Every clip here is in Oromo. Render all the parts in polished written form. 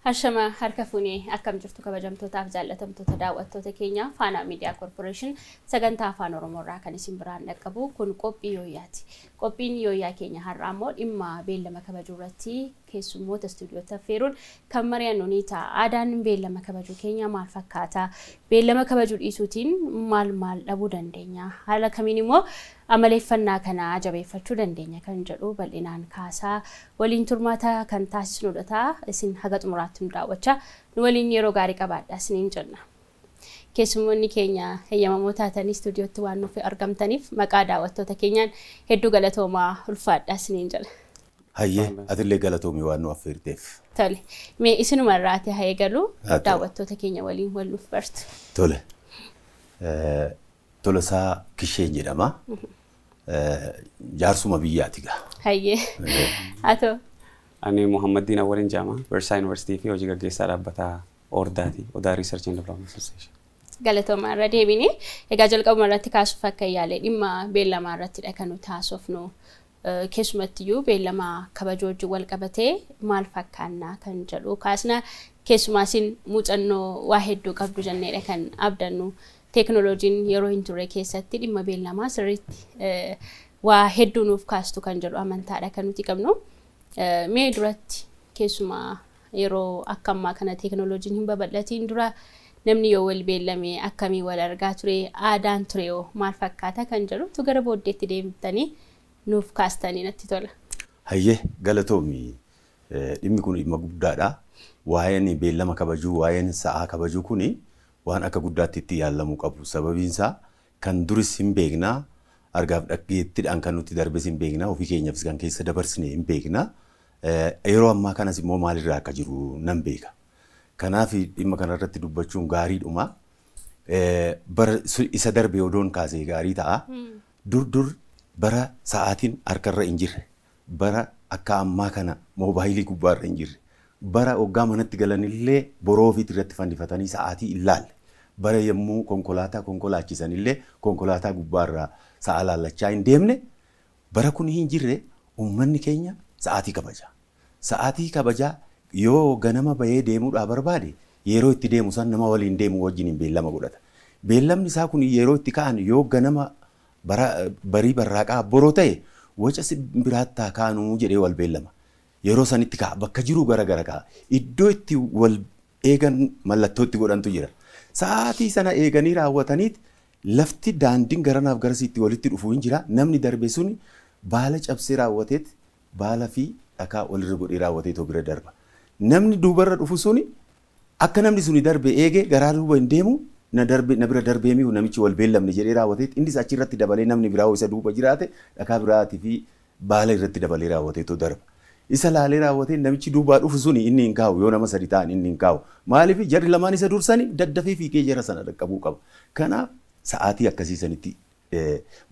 Hashama harka fuunee akkam jirtu kabajamtootaaf jaallatamtoota daawwattoota keenya Faanaa Miidiyaa Koorporeeshin sagantaa Afaan Oromoo irraa kan isin biraan dhaqqabu kun qophii yooyyaati. Qophiin yooyyaa keenya har'aa immoo dhimma beellama kabajuu irratti keessummoota istuudiyootti affeeruun kan mari'annu ni ta'a. Aadaan beellama kabajuu keenya maal fakkaata? Beellama kabajuu dhiisuutiin maal maal dhabuu dandeenya? Haala kamiin immoo amaleeffannaa kana jabeeffachuu dandeenya kan jedhu bal'inaan kaasaa waliin turmaata kan taasisnudha ta'a. Isin haga xumuraatti nu daawwachaa nu waliin yeroo gaarii qabaadha isiniin jenna. Keessummoonni keenya heeyyamamoo taatanii istuudiyootti waan nuuf argamtaniif maqaa daawwattoota keenyaan hedduu galatoomaa ulfaadha isiniin jenna. Hayyee, atillee galatoomii waan nu affeerteef. Tole, mee isinuma irraati haa eegalu, daawwattoota keenya waliin wal nuuf bartu. Tole. Tolasaa Kisheen jedhama. Jaarsuma biyyaati gaa. Hayyee. Haa ta'u. Ani Muhammaddiin Awwaliin jedhama. Barsiisaa Yuunivarsiitii fi hojii gaggeessaa dhaabbata Ordaati. Odaa Research and Development Association. Galatoomaa irra deebine. Egaa jalqabuma irratti kaasuuf akka yaale dhimma beellamaa irrattidha kan nuti haasofnu. Keessumattiyyuu beellama kabajuu wajjin wal qabatee maal fakkaannaa kan jedhu kaasna. Keessumaa isin muuxannoo waa hedduu qabdu jenneedha kan abdannu. Teekinooloojiin yeroo hin turre keessatti dhimma beellamaa sirriitti waa hedduu nuuf kaastu kan jedhu amantaadha kan nuti qabnu. Mee duratti keessumaa yeroo akka ammaa kana teekinooloojiin hin babal'atiin dura namni yoo wal beellame akkamii wal argaa ture, aadaan ture yoo maal fakkaata kan jedhu gara booddeetti deemtanii nuuf kaastanii natti tola. Hayyee, galatoomii. Dhimmi kun dhimma guddaadha. Waa'een beellama kabajuu, waa'een sa'aa kabajuu kuni waan akka guddaatti itti yaalamuu qabu. Sababiin isaa kan duris hin beeknaa, argaaf dhaggeettiidhaan kan nuti darbes hin beeknaa, ofii keenyaafis kan keessa dabarsine hin beeknaa. Yeroo ammaa kanas immoo maalirraa akka jiru nan beeka. Kanaaf dhimma kanarratti dubbachuun gaariidhuma. Bara isa darbe odoon kaasee gaarii ta'a. Dur dur bara sa'aatiin harkarra hin jirre, bara akka ammaa kana moobaayilii gubbaarra hin jirre, bara hoggaa manatti galanillee boroo ofiitti irratti fannifatanii sa'aatii hin laalle, bara yommuu konkolaataa konkolaachisanillee konkolaataa gubbaarraa sa'a laallachaa hin deemne, bara kun hin jirre uummanni keenya sa'aatii kabaja. Sa'aatii kabajaa yoo ganama bahee deemuudhaa barbaade yeroo itti deemu san nama waliin deemu wajjin hin beellama godhata. Beellamni isaa kun yeroo itti ka'an yoo ganama barii barraaqaa boroo ta'e waca biraattaa kaanuu jedhee wal beellama. Yeroo sanitti ka'a, bakka jiru gara gara ka'a. Iddoo itti wal eegan mallattoo itti godhantu jira. Sa'aatii sana eeganii raawwataniit lafti daandiin garanaaf garasiitti walitti dhufuu hin jira. Namni darbe suni baala cabsee raawwateet baala fi dhakaa walirra godhee raawwateetoo bira darba. Namni duubarra dhufu suni akka namni suni darbe eegee garaa duuba hin deemu, na darbe na bira darbee mi'u namichi wal beellamne jedhee raawwateet innis achirratti dabalee namni biraa isa duuba jiraate dhakaa biraatii fi baala irratti dabalee raawwateetoo darba. Isa laalee raawwatee namichi duubaa dhufu suni inni hin kaa'u, yoo nama sadi ta'an inni hin kaa'u. Maaliif jarri lamaan isa dursanii daddafee fiigee jara sana dhaqqabuu qaba. Kanaaf sa'aatii akkasii sanitti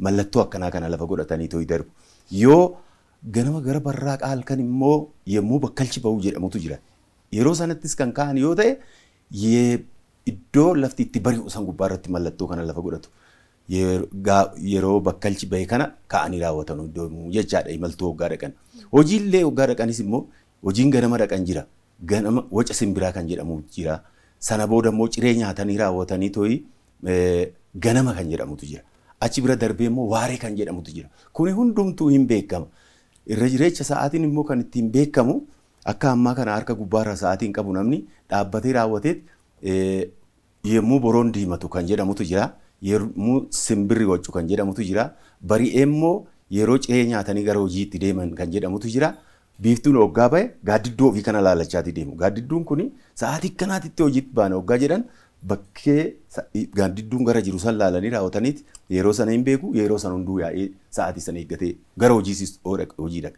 mallattoo akkanaa kana lafa godhatanii tooyi darbu. Yoo ganama gara barraaqaa halkan immoo yommuu bakkalchi ba'u jedhamutu jira. Yeroo sanattis kan ka'an yoo ta'e iddoo lafti itti bari'u san gubbaa irratti mallattoo kana lafa godhatu. Yeroo bakkalchi bahe kana ka'anii raawwatan iddoo jechaadha imaltuu hoggaa dhaqan. Hojiillee hoggaa dhaqanis immoo hojiin ganama dhaqan jira. Ganama waca simbiraa kan jedhamu jira. Sana booda immoo ciree nyaatanii raawwatanii tooyi ganama kan jedhamutu jira. Achi bira darbee immoo waaree kan jedhamutu jira. Kuni hundumtuu hin beekama. Irra jireecha sa'aatiin immoo kan ittiin beekamu akka ammaa kana harka gubbaarra sa'aatiin qabu namni dhaabbatee raawwateet yommuu boroon diimatu kan jedhamutu jira. Yommuu simbirri waccu kan jedhamutu jira. Bari'ee immoo yeroo ciree nyaatanii gara hojiitti deeman kan jedhamutu jira. Biiftuun hoggaa bahe gaaddidduu ofii kana laalachaati deemu. Gaaddidduun kuni sa'aatii akkanaatitti hojiitti baana hoggaa jedhan bakkee gaaddidduun gara jiru san laalanii raawwataniiti yeroo sana hin beeku, yeroo sana hunduu yaa'ee sa'aatii sana eeggatee gara hojiisis hojii dhaqa.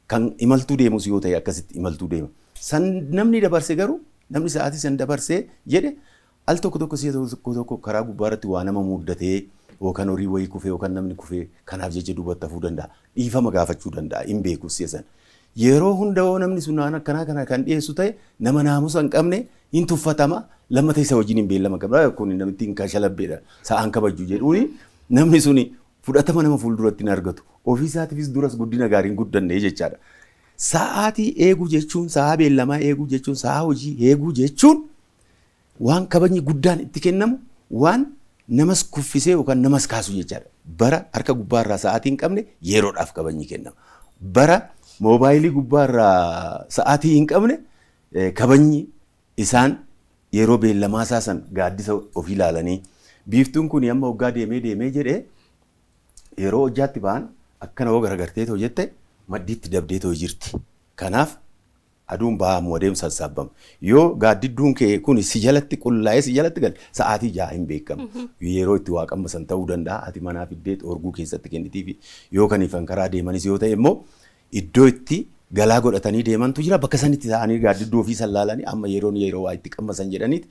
Kan imaltuu deemus yoo ta'e akkasitti imaltuu deema. San namni dabarse garuu namni sa'aatii san dabarsee jedhe al tokko tokko si'a tokko tokko karaa gubbaarratti waa nama muddatee yookaan horii wayii kufee yookaan namni kufee kanaaf jecha duubatti hafuu danda'a. Dhiifama gaafachuu danda'a hin beeku si'a sana. Yeroo hunda yoo namni sun waan akkanaa kana kan dhiyeessu ta'e nama naamusa hin qabne hin tuffatama, lammata isa wajjin hin beellama qabna. Kun namitti hin kashalabbeedha. Sa'aan kabaju jedhuuni namni suni fudhatama nama fuulduratti hin argatu. Ofii isaatiifis duras guddina gaarii hin guddanne jechaadha. Sa'aatii eeguu jechuun, sa'aa beellamaa eeguu jechuun, sa'aa hojii eeguu jechuun waan kabajni guddaan itti kennamu, waan namas kuffisee yookaan namas kaasu jechaadha. Bara harka gubbaarraa sa'aatii hin qabne yeroodhaaf kabajni kennama. Bara moobaayilii gubbaarraa sa'aatii hin qabne kabajni isaan yeroo beellamaa isaa san gaaddisa ofii ilaalanii biiftuun kun amma waggaa deemee deemee jedhee yeroo hojjaatti ba'an akkana hoo garagartee too jette maddiitti dabdee too jirti. Kanaaf aduun ba'amu adeemu sassaabama. Yoo gaaddidduun kee kun si jalatti qullaa'ee si jalatti gale sa'aatii 6 hin beekamu. Yeroo itti waa qammasan ta'uu danda'a. Ati manaa fiddee dhoorguu keessatti kennitiifi yoo kaniifan karaa deemanis yoo ta'e immoo iddoo itti galaa godhatanii deemantu jira. Bakka sanitti taa'anii gaaddidduu ofii san laalanii amma yeroon yeroo waa itti qammasan jedhaniiti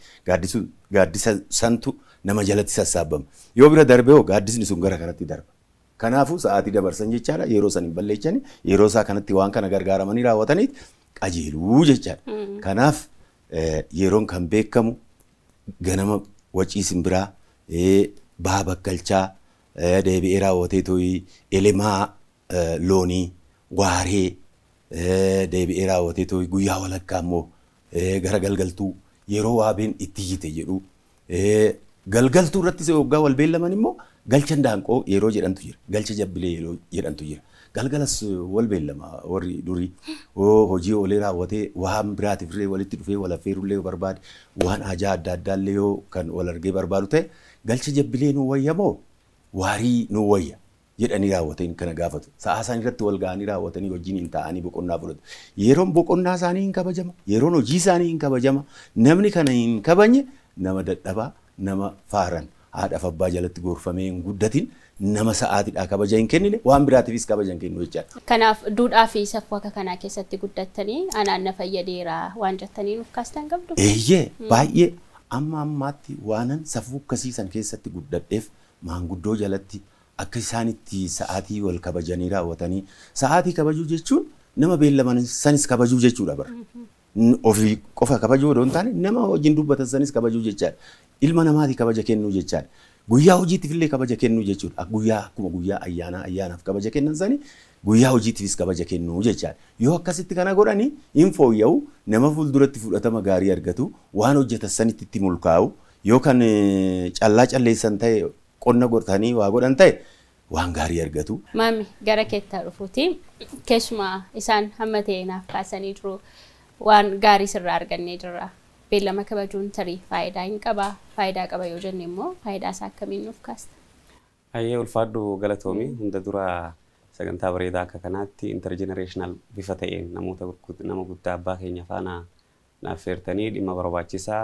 gaaddisa santu nama jalatti sassaabama. Yoo bira darbee hoo gaaddisni sun gara kanatti darba. Kanaafuu sa'aatii dabarsan jechaadha. Yeroo san hin balleechani. Yeroo isaa kanatti waan kana gargaaramanii raawwataniiti qajeeluu jechaadha. Kanaaf yeroon kan beekamu ganama wacii simbiraa, baha bakkalchaa, deebi'ee raawwatee tooyi elemaa loonii, waaree, deebi'ee raawwatee tooyi guyyaa walakkaa immoo gara galgaltuu yeroo waabeen itti yite jedhu. Galgaltuu irrattis waggaa wal beellaman immoo galcha daanqoo yeroo jedhantu jira. Galcha jabbilee yeroo jedhantu jira. Galgalas wal beellama warri durii hojii oolee raawwatee waan biraatiif illee walitti dhufee wal affeerullee barbaade waan hajaa adda addaallee yoo kan wal argee barbaadu ta'e galcha jabbilee nu wayya moo waarii nu wayya jedhanii raawwateen kana gaafatu. Sa'aa isaan irratti wal ga'anii raawwatanii wajjin hin taa'anii boqonnaa fudhatu. Yeroon boqonnaa isaanii hin kabajama. Yeroon hojii isaanii hin kabajama. Namni kana hin kabajne nama dadhabaa, nama faaran, haadhaaf abbaa jalatti gorfamee hin guddatin, nama sa'aatiidhaa kabaja hin kennine waan biraatiifis kabaja hin kennu jechaadha. Kanaaf duudhaa fi safuu akka kanaa keessatti guddattanii anaan na fayyadeera waan jettanii nuuf kaastan qabdu? Eeyyee baay'ee amma ammaatti waanan safuu akkasii san keessatti guddadheef maanguddoo jalatti akka isaan itti sa'aatii wal kabajanii raawwatanii sa'aatii kabajuu jechuun nama beellaman sanis kabajuu jechuudha bara. Ofii qofa kabajuu odoo hin taane nama wajjin dubbatan sanis kabajuu jechaadha. Ilma namaatii kabaja kennuu jechaadha. Guyyaa hojiitiif illee kabaja kennuu jechuudha. Guyyaa akkuma guyyaa ayyaanaa ayyaanaaf kabaja kennan sani guyyaa hojiitiifis kabaja kennuu jechaadha. Yoo akkasitti kana godhanii hin fooyya'u, nama fuulduratti fudhatama gaarii argatu, waan hojjetan sanitti itti mulkaa'u, yoo kan callaa calleessan ta'e qonna godhatanii waa godhan ta'e waan gaarii argatu. Maami gara keettaa dhufuuti. Keessumaa isaan hamma ta'e naaf kaasanii jiru. Waan gaarii sirraa argannee jirra. Beellama kabajuun tarii faayidaa hin qabaa. Faayidaa qaba yoo jenne immoo faayidaa isaa akkamiin nuuf kaasta? Ayyee ulfaadhu galatoomi. Hunda dura sagantaa bareedaa akka kanaatti intergenerational bifa ta'een namoota nama guddaa abbaa keenya faana naaf feertanii dhimma barbaachisaa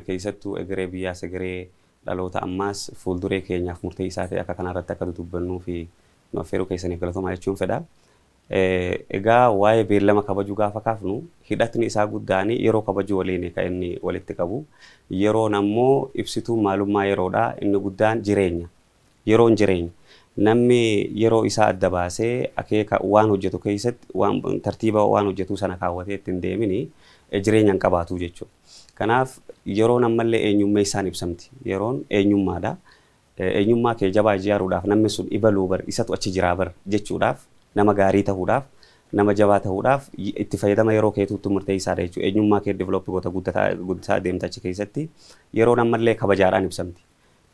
keessattuu egeree biyyaas egeree dhaloota ammaas fuulduree keenyaaf murteessaa ta'e akka kanarratti akka dubbannuu fi nu affeeruu keessaniif galatoomaa jechuun fedha. Egaa waa'ee beellama kabajuu gaafa kaafnu hidhatni isaa guddaan yeroo kabajuu waliin kan inni walitti qabu. Yeroon ammoo ibsituu maalummaa yeroodha. Inni guddaan jireenya. Yeroon jireenya. Namni yeroo isaa adda baasee akeeka waan hojjetu keessatti waan tartiiba waan hojjetu sana kaawwatee ittiin deemini jireenya hin qabaatu jechuudha. Kanaaf yeroon ammallee eenyummaa isaan ibsamti. Yeroon eenyummaadha. Eenyummaa kee jabaa ijaaruudhaaf namni sun ibaluu bar isatu achi jiraa bar jechuudhaaf nama gaarii ta'uudhaaf nama jabaa ta'uudhaaf itti fayyadama yeroo keetuutti murteessaadha jechuudha. Eenyummaa kee develop goota guddataa deemta achi keessatti yeroon ammallee kabajaadhaan ibsamti.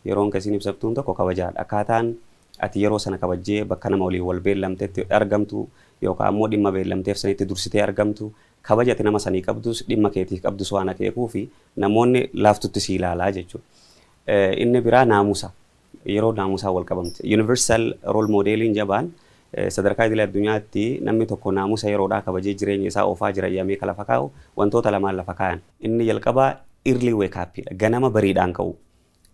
Yeroon kasiin ibsamtuun tokko kabajaadha. Akkaataan ati yeroo sana kabajjee bakka nama waliin wal beellamteetti argamtu yookaan ammoo dhimma beellamteef sanitti dursitee argamtu kabaja ati nama sanii qabdus dhimma keetiif qabdus waan akeekuu fi namoonni laaftutti si ilaalaa jechuudha. Inni biraa naamusa. Yeroo naamusaa wal qabamte. Universal role modeliin jabaan sadarkaa idilee addunyaatti namni tokko naamusa yeroodhaa kabajee jireenya isaa oofaa jira jedhamee kan lafa kaa'u wantoota lamaan lafa kaa'an. Inni jalqabaa early wake up dha. Ganama bariidhaan ka'u.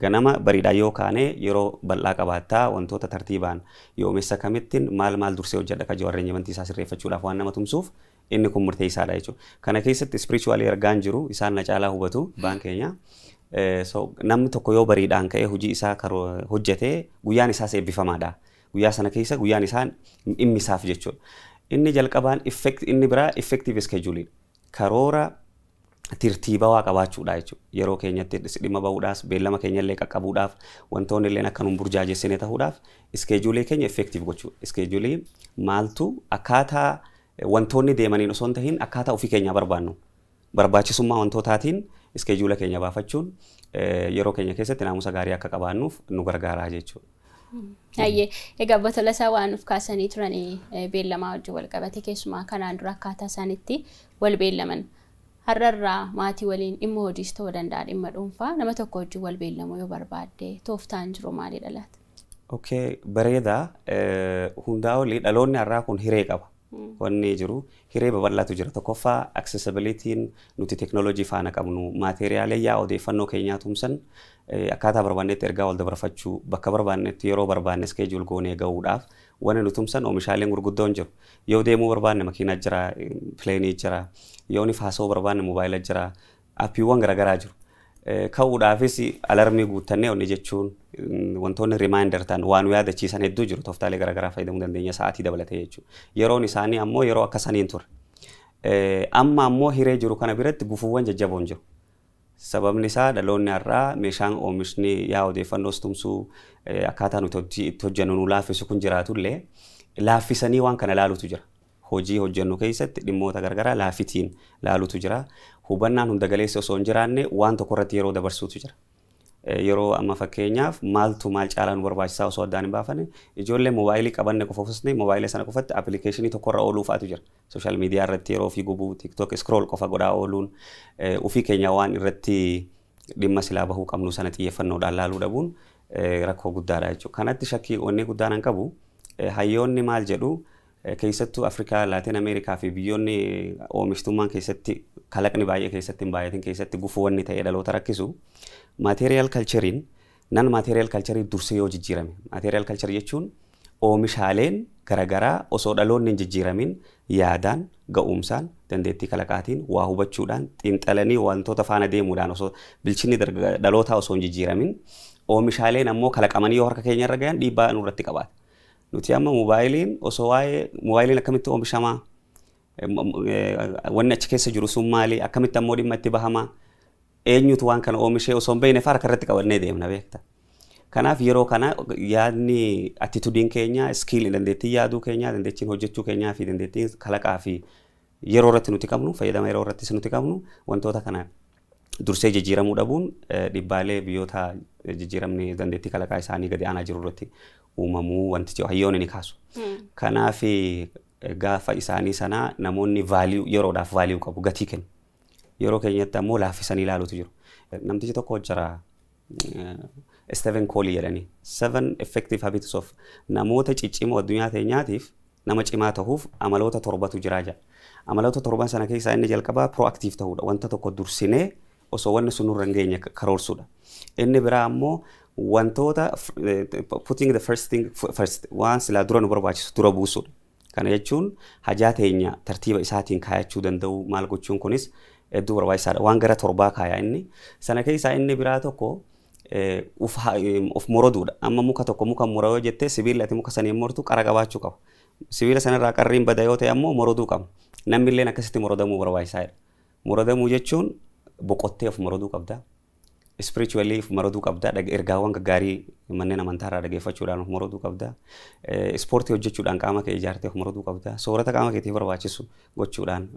Ganama bariidhaan yoo kaane yeroo bal'aa qabaattaa wantoota tartiibaan yoomessa kamittiin maal maal dursee hojjedha ka jiru arreenjimentii isaa sirreeffachuudhaaf waan nama tumsuuf inni kun murteessaadha jechuudha. Kana keessatti spiritually ergaan jiru isaan na caalaa hubatu baan keenya. So namni tokko yoo bariidhaan ka'ee hojii isaa hojjetee guyyaan isaas eebbifamaadha. Guyyaa sana keessa guyyaan isaan dhimmisaaf jechuudha. Inni jalqabaan inni biraa effective schedule karoora tartiibawaa qabaachuudha jechuudha. Yeroo keenyatti dhimma bahuudhaaf beellama keenya illee qaqqabuudhaaf wantoonni illee akka nuun burjaajessine ta'uudhaaf iskeejuulii keenya effective gochuudha. Iskeejuulii maaltu akkaataa Wantoonni deemaniin osoo hin tahin akkaataa ofii keenyaa barbaannu barbaachisummaa wantootaatiin iskeejuula keenya baafachuun yeroo keenya keessatti naamusa gaarii akka qabaannuuf nu gargaaraa jechuudha. Hayyee, egaa obbo Tolasaa waan nuuf kaasanii turan beellamaa wajjin wal qabate keessumaa kanaan dura akkaataa isaanitti wal beellaman. Har'arraa maatii waliin dhimma hojiis ta'uu danda'a dhimma dhuunfaa nama tokko wajjin wal beellamuu yoo barbaadde tooftaan jiru maalidha laata? Okay, bareeda. Hundaa olii dhaloonni har'aa kun hiree qaba. Wanni jiru hiree babal'aatu jira. Tokkoffaa, accessibilitiin nuti teknooloojii faana qabnu, maateeriyaalee yaa odeeffannoo keenyaa tumsan, akkaataa barbaannetti ergaa wal dabarfachuu, bakka barbaannetti yeroo barbaanne schedule goonee gahuudhaaf wanni nu tumsan oomishaaleen gurguddoon jiru. Yoo deemuu barbaanne makiinaa jira, pileenii jira, yoo ni haasa'uu barbaanne moobaayila jira, appiiwwan garaagaraa jiru. Ka'uudhaafis alarmii guuttannee onni jechuun wantoonni reminder ta'an waan nu yaadachiisan hedduu jiru, tooftaalee garaagaraa fayyadamuu dandeenya sa'aatii dabalatee jechuudha. Yeroon isaanii ammoo yeroo akka saniin ture. Amma ammoo hiree jiru kana biratti gufuuwwan jajjaboon jiru. Sababni isaa dhaloonni har'aa meeshaan oomishni yaa odeeffannoos tumsuu, akkaataa nuti itti hojjennu nu laaffisu kun jiraatullee, laaffisanii waan kana laalutu jira. Hojii hojjennu keessatti dhimmoota garagaraa laaffitiin laalutu jira. Hubannaan hunda galeessa osoo hin jiraanne waan tokko irratti yeroo dabarsuutu jira. Yeroo amma fakkeenyaaf maaltu maal caalaa nu barbaachisaa osoo addaan hin baafanne, ijoollee moobaayilii qabanne qofa fusne moobaayilii sana qofatti appilikeeshinii tokkorra ooluu fa'aatu jira. Social media irratti yeroo ofii gubuu, TikTok scroll qofa godhaa ooluun, ofii keenya waan irratti dhimma silaa bahuu qabnu sana xiyyeeffannoodhaan laaluu dhabuun rakkoo guddaadha jechuudha. Kanatti shakkii wanni guddaan an qabu, hayyoonni maal jedhu, keessattuu Afrikaa, Laatiin Ameerikaa fi biyyoonni oomishtummaan keessatti kalaqni baay'ee keessatti hin baay'atin keessatti gufuu wanni ta'ee dhaloota rakkisu material culturein non material culture dursee yoo jijjiirame. Material culture jechuun oomishaaleen garaagaraa osoo dhaloonni hin jijjiiramin yaadaan, ga'umsaan, dandeettii kalaqaatiin, waa hubachuudhaan, xiinxalanii wantoota faana deemuudhaan osoo bilchinni dhalootaa osoo hin jijjiiramin oomishaaleen ammoo kalaqamanii yoo harka keenya irra gahan dhiibbaa nurratti qabaata. Nuti amma moobaayiliin osoo waa'ee moobaayiliin akkamitti oomishamaa, wanni achi keessa jiru sun maali, akkamitti ammoo dhimma itti bahamaa, eenyutu waan kana oomishee osoo hin beekne fa'aa harka irratti qabannee deemna beekta. Kanaaf yeroo kana yaadni attituudiin keenya, skill, dandeettiin yaaduu keenya, dandeettiin hojjechuu keenyaa fi dandeettiin kalaqaa fi yeroo irratti nuti qabnu, fayyadama yeroo irrattis nuti qabnu, wantoota kana dursee jijjiiramuu dhabuun dhiibbaalee biyyoota jijjiiramni dandeettii kalaqaa isaanii gadi aanaa jiru irratti uumamuu wanti hayyoonni ni kaasu. Kanaaf gaafa isaanii sanaa namoonni value yeroodhaaf value qabu, gatii kennu. Yeroo keenyatti ammoo laaffisanii ilaalutu jiru. Namtichi tokko jira, Stephen Covey jedhanii, Seven Effective Habits of namoota ciccimoo addunyaa teenyaatiif nama cimaa ta'uuf amaloota torbatu jira jedha. Amaloota torban sana keessaa inni jalqabaa proactive ta'uudha. Wanta tokko dursinee osoo wanni sun nurra hin geenye karoorsuudha. Inni biraa ammoo wantoota putting the first thing first, waan silaa dura nu barbaachisu dura buusuudha. Kana jechuun hajaa teenya tartiiba isaatiin kaayachuu danda'u maal gochuun kunis hedduu barbaachisaadha. Waan gara torbaa kaaya inni. Sana keessaa inni biraa tokko of moroduudha. Amma muka tokko muka mura yoo jettee, sibiilli ati muka saniin mortu qara qabaachuu qaba. Sibiila sanarraa qarriin bada yoo ta'e ammoo moroduu qaba. Namni illee akkasitti morodamuu barbaachisaadha. Morodamuu jechuun boqottee of moroduu qabda. Spiritually of moroduu qabda. Ergaawwan gaggaarii manneen amantaarraa dhageeffachuudhaan of moroduu qabda. Ispoortii hojjechuudhaan qaama kee ijaartee of moroduu qabda. Soorata qaama keetiif barbaachisu gochuudhaan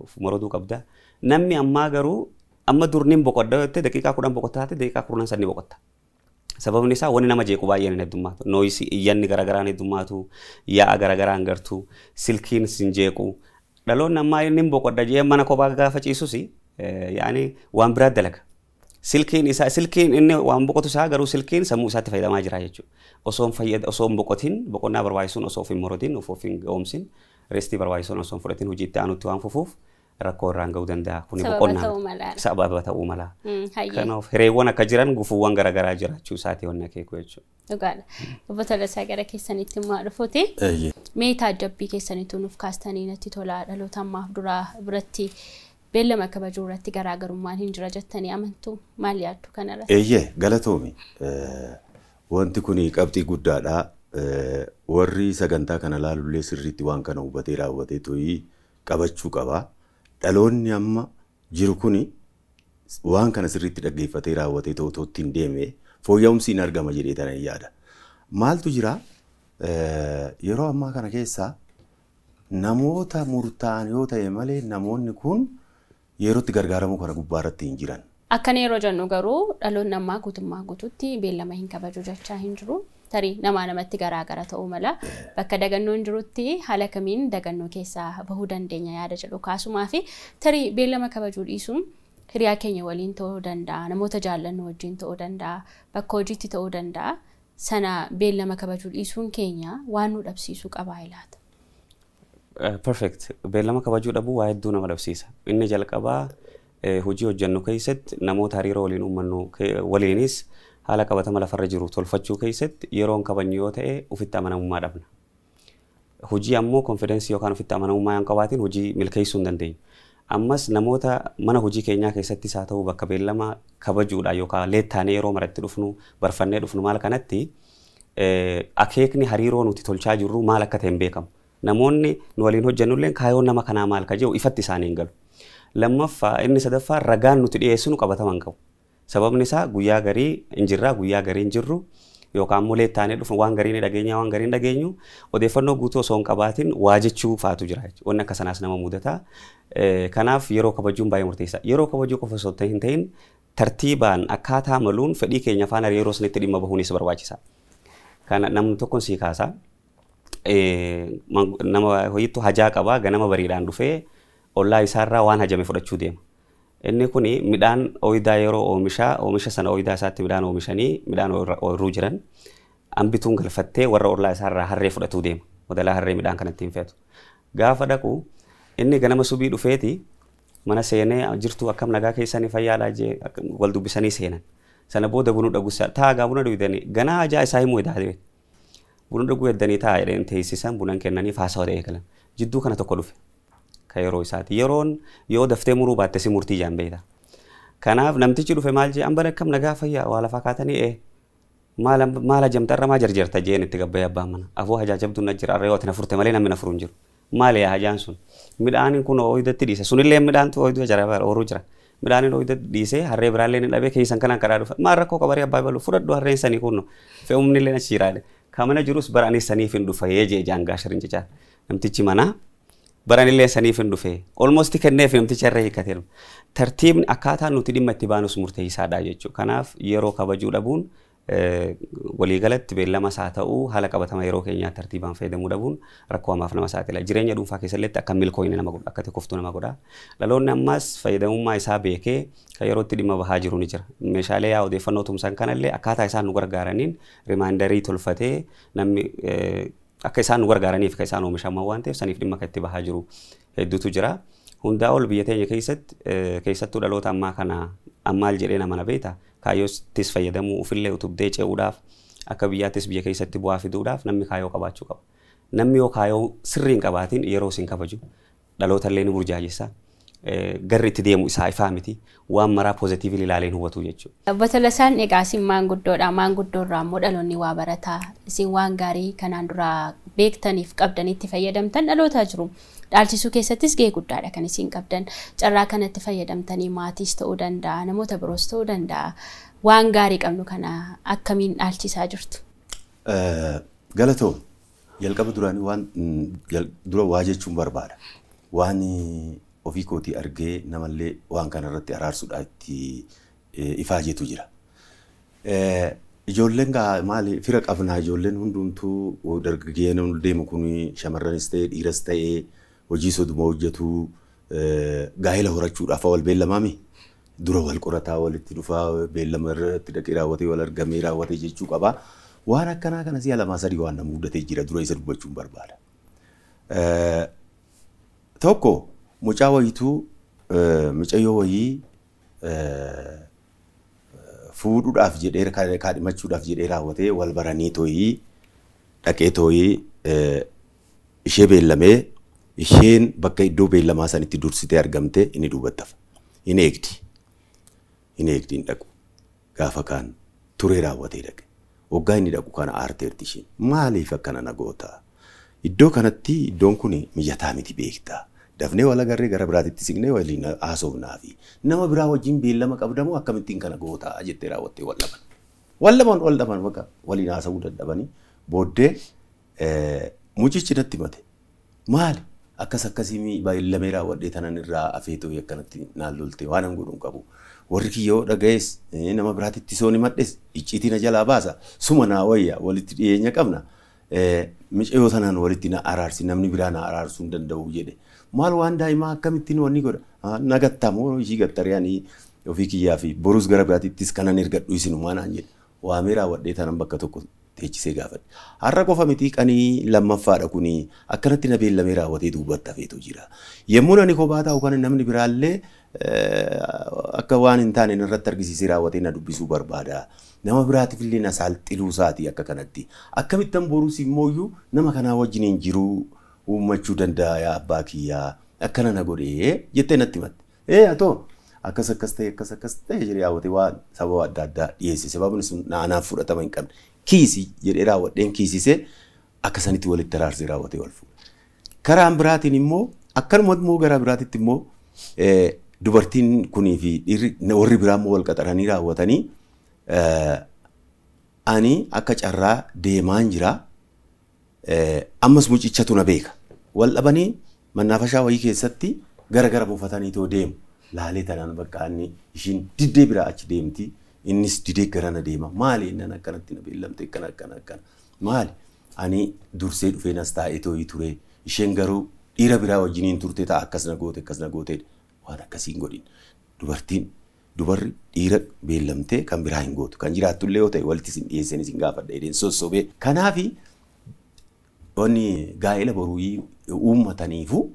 of moroduu qabda. Namni ammaa garuu amma durniin boqodda yoo jettee, daqiiqaa 10 boqotaa taate, daqiiqaa 10 san ni boqotta. Sababni isaa wanni nama jeequ baay'een hin heddummaatu. Noise, iyyanni garaagaraa hin heddummaatu, yaa'a garaagaraa hin gartu, silkiin sin jeequ. Dhaloonni ammaa inni hin boqodda jee mana kophaa gaafa ciisus yaani waan biraa dalaga. Silkiin isaa, silkiin inni waan boqotu isaa garuu silkiin sammuu isaatti fayyadamaa jira jechuudha. Osoo hin fayyada, osoo hin boqotin, boqonnaa barbaachisuun osoo of hin morotin, of hin ga'oomsin, restii barbaachisuun osoo hin fudhatin hojii itti aanutti waan fufuuf rakkoo irraan ga'uu danda'a. Kuni Sababa boqonnaa ta'uu malaadha. Sababa ta'uu mala. Hayyee. Kanaaf hireewwan akka jiran gufuuwwan garaagaraa jiraachuu isaati wanni akeeku jechuudha. Dhugaadha. Obbo Tolasaa, gara keessanitti immoo dhufuuti. Mee taajjabbii keessaniitu nuuf kaastanii natti tola, dhaloota ammaaf duraa biratti beellama kabajuu irratti garaagarummaan hin jira jettanii amantu? Maal yaaddu kanarratti? Eeyyee, galatoomi. Wanti kun qabxii guddaadha. Warri sagantaa kana laalullee sirriitti waan kana hubatee raawwatee to'ii qabachuu qaba. Dhaloonni amma jiru kuni waan kana sirriitti dhaggeeffatee raawwatee ta'u ittiin deeme fooyya'umsi hin argama jedhee tanan yaada. Maaltu jira? Yeroo ammaa kana keessa Namoota murtaa'an yoo ta'e malee namoonni kun yerootti gargaaramuu kana gubbaa irratti hin jiran. Akkana yeroo jennu garuu dhaloonni ammaa guutummaa guutuutti beellama hin kabaju jechaa hin jiru. Tarii namaa namatti garaagara ta'uu mala. Bakka dagannoon jirutti haala kamiin dagannoo keessaa bahuu dandeenya yaada jedhu kaasumaa fi tarii beellama kabajuu dhiisuun hiriyaa keenya waliin ta'uu danda'a, namoota jaallannu wajjin ta'uu danda'a, bakka hojiitti ta'uu danda'a. Sana beellama kabajuu dhiisuun keenya waan nu dhabsiisuu qabaa ilaata. Perfect. Beellama kabajuu dhabuu waa hedduu nama dhabsiisa. Inni jalqabaa hojii hojjennu keessatti namoota hariiroo waliin uummannu waliinis haala qabatama lafarra jiru tolfachuu keessatti yeroon kabajnu yoo ta'e ofitti amanamummaa dhabna. Hojii ammoo konfidensii yookaan ofitti amanamummaa yoo qabaatin hojii milkeessuu hin dandeenyu. Ammas namoota mana hojii keenyaa keessattis haa ta'u bakka beellama kabajuudha yookaan leettaanee yeroo maratti dhufnu barfannee dhufnu maal kanatti akeekni hariiroo nuti tolchaa jirru maal akka ta'e hin beekamu. Namoonni nu waliin hojjennullee kaayoon nama kanaa maal ka jedhu ifatti isaanii hin galu. Lammaffaa inni sadaffaa ragaan nuti dhiyeessinu qabatama hin qabu. Sababni isaa guyyaa garii hin jirraa guyyaa garii hin jirru yookaan immoo leettaanee dhufu waan garii ni dhageenya waan garii hin dhageenyu odeeffannoo guutuu osoo hin qabaatin waa jechuu faatu jira jechuudha. Wanni akka sanaas nama mudata. Kanaaf yeroo kabajuun baay'ee murteessa. Yeroo kabajuu qofa osoo hin ta'in tartiibaan akkaataa maluun fedhii keenya faana yeroo sanitti dhimma bahuunis barbaachisa. Kana namni tokko sii kaasa. Nama ho'iitu hajaa qabaa ganama bariidhaan dhufee ollaa isaarraa waan hajame fudhachuu deema. Inni kuni midhaan ooyidaa yeroo oomishaa oomisha sana ooyidaa isaatti midhaan oomishanii midhaan ooyiruu jiran hambituun galfattee warra ollaa isaarraa harree fudhatuu deema. Wadalaa harree midhaan kanatti hin fe'atu. Gaafa dhaqu inni ganama subii dhufeeti mana seenee jirtuu akkam nagaa keessanii fayyaadhaa jee wal dubbisanii seenan. Sana booda buna dhaguusaa taagaa buna dhugdanii ganaa ajaa isaa himuu edaa buna dhuguu eddanii taa jedheen teessisan bunan kennanii haasawa ta'ee galan. Jidduu kana tokko dhufe. Ka yeroo isaati. Yeroon yoo daftee muruu baatte si murtii jaan beekta. Kanaaf namtichi dhufe maal jee ambala akkam nagaa fayyaa waa lafaa kaatanii maal hajamta irra maa jarjarta jeen itti gabbayee abbaan mana. Afoo hajaa jabduun na jira arra yoo ati na furte malee namni na furu hin jiru. Maali yaa hajaan sun? Midhaan kun ooyidatti dhiise. Sunillee midhaantu ooyiduu jira ooruu jira. Midhaan ooyidatti dhiisee harree biraallee ni dhabee keessan kanaan karaa dhufa. Maal rakkoo qabarii abbaa balu fudhadhu harreen sanii kunno. Fe'umni illee achi jiraadhe. Kamana jirus bara anis saniif hin dhufa jee jaangaa shirin jechaa. Namtichi manaa bara anillee saniif hin dhufe. Almost kenneef namtichi harree hiikkatee. Tartiibni akkaataa nuti dhimma itti baanus murteessaadha jechuudha. Kanaaf yeroo kabajuu dhabuun waliigalatti beellamas haa ta'u haala qabatama yeroo keenyaa tartiibaan fayyadamuu dhabuun rakkoo hamaaf nama saaxila. Jireenya dhuunfaa keessallee akka milkooyne nama godha, akka koftuu nama godha. Dhaloonni ammaas fayyadamummaa isaa beekee kan yerootti dhimma bahaa jiru ni jira. Meeshaalee yaa odeeffannoo tumsan kanallee akkaataa isaan nu gargaaraniin rimaandarii tolfatee namni akka isaan nu gargaaraniif kan isaan oomishaman waan ta'eef saniif dhimma kan itti bahaa jiru hedduutu jira. Hundaa ol biyya teenya keessatti keessattuu dhaloota ammaa kana ammaal jedhee nama na beekta. Kaayyoottis fayyadamuu ofillee utubdee ce'uudhaaf akka biyyaattis biyya keessatti bu'aa fiduudhaaf namni kaayyoo qabaachuu qaba. Namni yoo kaayyoo sirrii hin qabaatin yeroo isin kabaju dhalootallee ni burjaajessa. Garri itti deemu isaa ifaa miti waan maraa poozitiivii ilaalee hin hubatu jechuudha. Obbo Tolasaan egaa isin maanguddoodha. Maanguddoorraa immoo dhaloonni waa barataa. Isin waan gaarii kanaan dura beektaniif qabdanitti fayyadamtan dhalootaa jiru. Dhaalchisuu keessattis gahee guddaadha kan isin qabdan. Carraa kanatti fayyadamtanii maatiis ta'uu danda'a, namoota biroos ta'uu danda'a. Waan gaarii qabnu kana akkamiin dhaalchisaa jirtu? Galatoom jalqaba duraanii waan dura waa jechuun barbaada. Waan ofii kootii argee namallee waan kanarratti araarsuudhaa itti ifaajetu jira. Ijoolleen gaa maali fira qabnaa ijoolleen hundumtuu dargaggeeyyiin ol deemu kun shamarranis ta'ee dhiiras ta'ee hojii soduma hojjetu gaa'ela horachuudhaaf wal beellamaami. Dura wal qorataa walitti dhufaa beellama irratti dhaqee raawwatee wal argamee raawwatee jechuu qaba. Waan akkanaa kana si'a lamaa sadii waan nama mudatee jira dura isa dubbachuun barbaada. Tokko mucaa wayituu mucayyoo wayii fuudhuudhaaf jedhee kaadhimachuudhaaf jedhee raawwatee wal baranii tooyii dhaqee tooyii ishee beellamee isheen bakka iddoo beellamaa sanitti dursitee argamte inni duubattafa. Hin eegdi. Hin eegdi hin dhaqu. Gaafa kaan turee raawwatee dhaqe. Waggaa inni dhaqu kana aarteerti isheen. Maaliif akkana na goota? Iddoo kanatti iddoon kun mijataa miti beektaa. Dafnee wal agarree gara biraatitti siqnee waliin haasofnaa fi nama biraa wajjin beellama qabdamoo akkamittiin kana gootaa jettee raawwattee wal dhaban. Wal dhaban wal dhaban bakka waliin haasawuu dadhabanii booddee mucichi natti himate. Maali? Akkas akkasii beellamee raawwadhee tanan irraa afeetoo akkanatti naan lolte waan an godhu hin qabu. Warri kiyyoo dhaga'es nama biraatitti soon himadhes icciitii na jalaa baasa. Suma naa wayya walitti dhiyeenya qabna. Micayoo tanaan walitti na araarsi namni biraa na araarsuu hin danda'u jedhe. Maal waan daa'imaa akkamittiin wanni godha? Na gattamoo ishii gattaree ani ofii kiyyaa fi borus gara biraatittis kanan ergadhu isinumaa naan jedhe. Waamee raawwadhee tanan bakka tokko teechisee gaafadhe. Har'a qofa miti qanii lammaffaadha kuni akkanatti na beellamee raawwatee duubatti hafeetu jira. Yommuu ani kophaa taa'u kana namni biraallee akka waan hin taane irratti argisiisee raawwatee na dubbisuu barbaada. Nama biraatiif illee na saalxiluu isaati akka kanatti. Akkamittan borus immoo nama kanaa wajjiniin jiruu uummachuu danda'a yaa abbaa kiyyaa akkana na godhee jettee natti himatte. Atoo akkas akkas ta'e akkas akkas ta'e jedhee raawwatee waan sababa adda addaa dhiyeesse. Sababni sun anaaf fudhatama hin qabne. Kiisi jedhee raawwadheen kiisisee akka sanitti walitti araarsee raawwatee wal fuudhe. Karaan biraatiin immoo akkanuma immoo gara biraatitti immoo dubartiin kunii fi dhiirri warri biraa immoo wal qaxaranii raawwatanii ani akka carraa deemaan jira. Ammas mucichatu na beeka. Wal dhabanii mannaafashaa wayii keessatti gara gara buufatanii too deemu. Laalee tanaan bakka inni ishiin diddee biraa achi deemti. Innis didee garana deema. Maali inni akkanatti na beellamte akkana akkana akkana. Maali? Ani dursee dhufee nas taa'ee too'ii ture. Isheen garuu dhiira biraa wajjiniin turte ta'a akkas na goote akkas na goote. Waan akkasii hin godhin. Dubartiin dubarri dhiira beellamtee kan biraa hin gootu. Kan jiraattullee yoo ta'e walitti isin dhiyeessan isin gaafadha jedheen sossobee. Kanaafi wanni gaa'ela boruu uummataniifu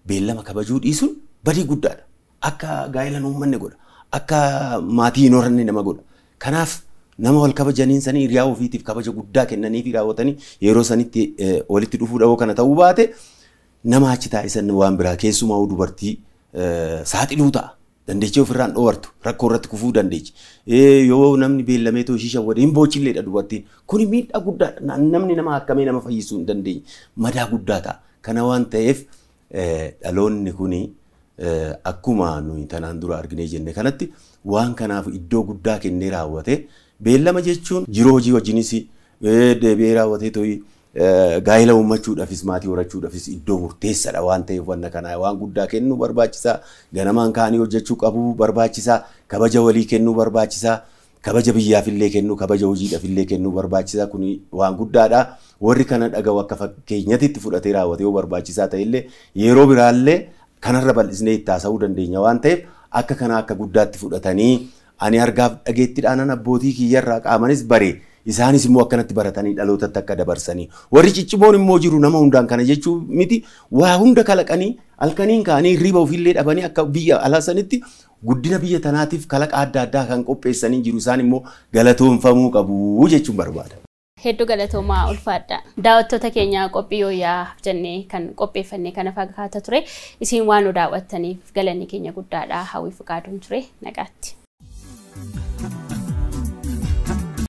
beellama kabajuu dhiisuun badii guddaadha. Akka gaa'ela hin uummanne godha. Akka maatii hin horanne nama godha. Kanaaf nama wal kabajaniin sanii hiriyaa ofiitiif kabaja guddaa kennanii fi raawwatanii yeroo sanitti walitti dhufuu dhawoo kana ta'uu baate nama achi taa'e san waan biraa keessumaa dubartii saaxiluu ta'a. Dandeechee ofirraan dhoowwartu rakkoo irratti kufuu dandeechi. Yoo namni beellamee too ishii shawwade hin boochilleedha dubartiin. Kuni miidhaa guddaadha. Namni nama akkamee nama fayyisuu hin dandeenye. Madaa guddaa ta'a. Kana waan ta'eef dhaloonni kuni akkuma nuyi tanaan dura arginee jenne kanatti waan kanaaf iddoo guddaa kennee raawwate beellama jechuun jiruu hojii wajjinis deebi'ee raawwatee tooyi gaa'ela uummachuudhaafis maatii horachuudhaafis iddoo murteessaadha waan ta'eef wanna kanaa waan guddaa kennuu barbaachisaa ganamaan ka'anii hojjechuu qabuu barbaachisaa kabaja walii kennuu barbaachisaa kabaja biyyaafillee kennuu kabaja hojiidhaafillee kennuu barbaachisaa kun waan guddaadha. Warri kana dhaga'u akka fakkeenyatti fudhatee raawwatee yoo barbaachisaa ta'ellee yeroo biraallee kanarra bal'isnee itti haasa'uu dandeenya waan ta'eef akka kana akka guddaatti fudhatanii ani argaaf dhageettiidhaan abbootii kiyyarraa qaamanis bare isaanis immoo akkanatti baratanii dhalootatti akka dabarsanii warri ciccimoon immoo jiru nama hundaan kana jechuu miti waa hunda kalaqanii halkaniin ka'anii hirriba ofiillee dhabanii akka biyya alaa sanitti guddina biyya tanaatiif kalaqa adda addaa kan qopheessanii jiru isaan immoo galatoonfamuu qabu jechuun barbaada. Hedduu galatoomaa ulfaadha. Daawwattoota keenya qophii yooyaa jennee kan qopheeffanne kana fakkaata ture. Isin waan nu daawwattaniif galanni keenya guddaadha. Hawwii Fuqaaduun ture. Nagaatti.